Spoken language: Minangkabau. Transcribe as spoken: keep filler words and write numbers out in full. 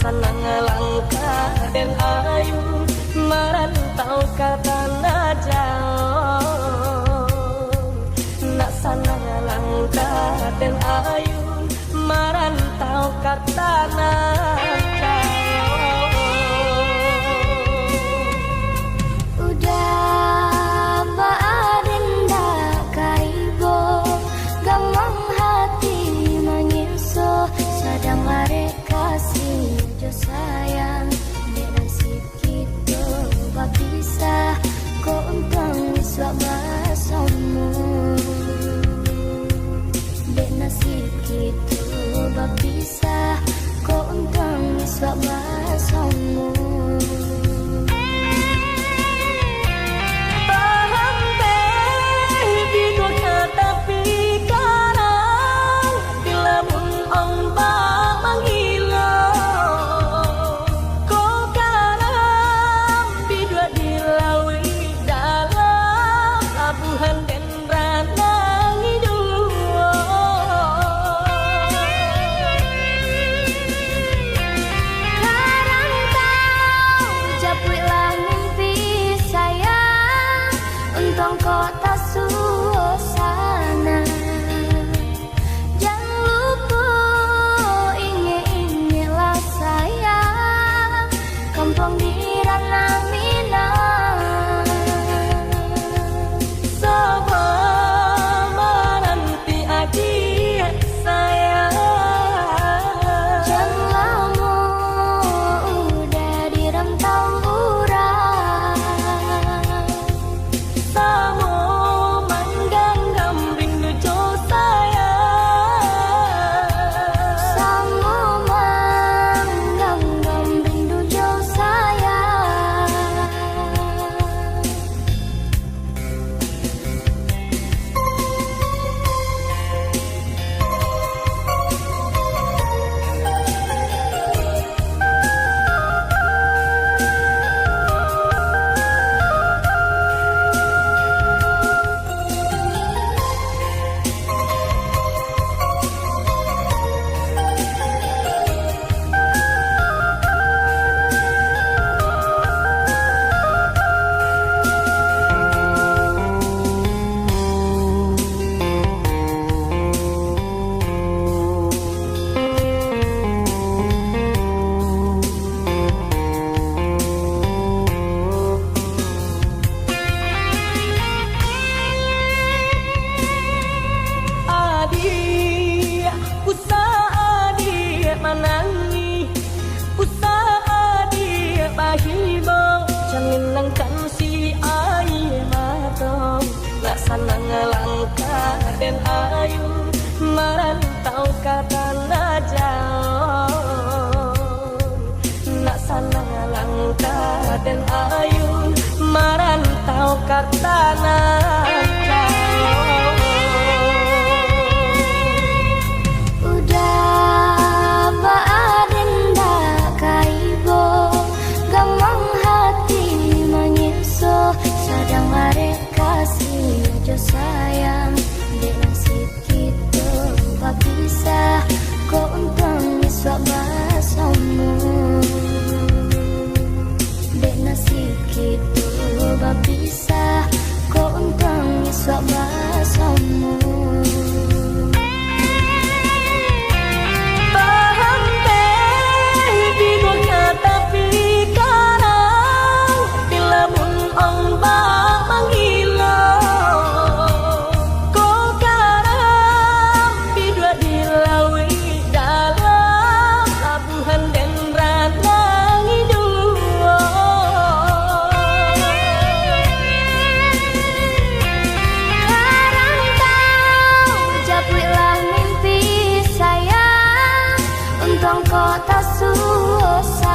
Sanang langkah den ayun marantau ka tanah jauah. Nak sanang langkah den ayun marantau ka tanah jauah. Udah baa den dak ka ibo, gamang hati mangiso, sadang arek kasih jo sayang. Dek nasib kito bapisah, kok untuang isuak basamo. Dek nasib kito bapisah, kok untuang isuak basamo. Paham deh, biduak ka tapi karang, dilamun ombak mangilo. Ko karang biduak di lauik dalam, labuahan den ranang iduak. Karang tau japuiklah mimpi sayang, untuang kok tasuasana. Jan lupo ingek-ingeklah sayang, kampuang di Ranah Minang. Saba mananti adiak sayang. Jan lamo udah di rantau urang. Samo mangganggam rindu jo sayang. Samo mangganggam rindu jo sayang. Adiak, usah adiak manangih, usah adiak bahibo, jan linangkan si aia mato. Nak sanang langkah den ayun marantau ka tanah jauah. Nak sanang langkah den ayun marantau ka tanah jauah. Udah baa den dak ka ibo, gamang hati mangiso, sadang arek kasih jo sayang, dek nasib kito bapisah, kok untuang isuak basamo. Dek nasib kito bapisah, kok untuang isuak basamo. Paham deh, biduak ka tapi karang, bilamun ombak mangilo, ko karang biduak di lauik dalam, labuahan den ranang iduak. Karang tau japuiklah mimpi sayang, untuang kok tasuasana.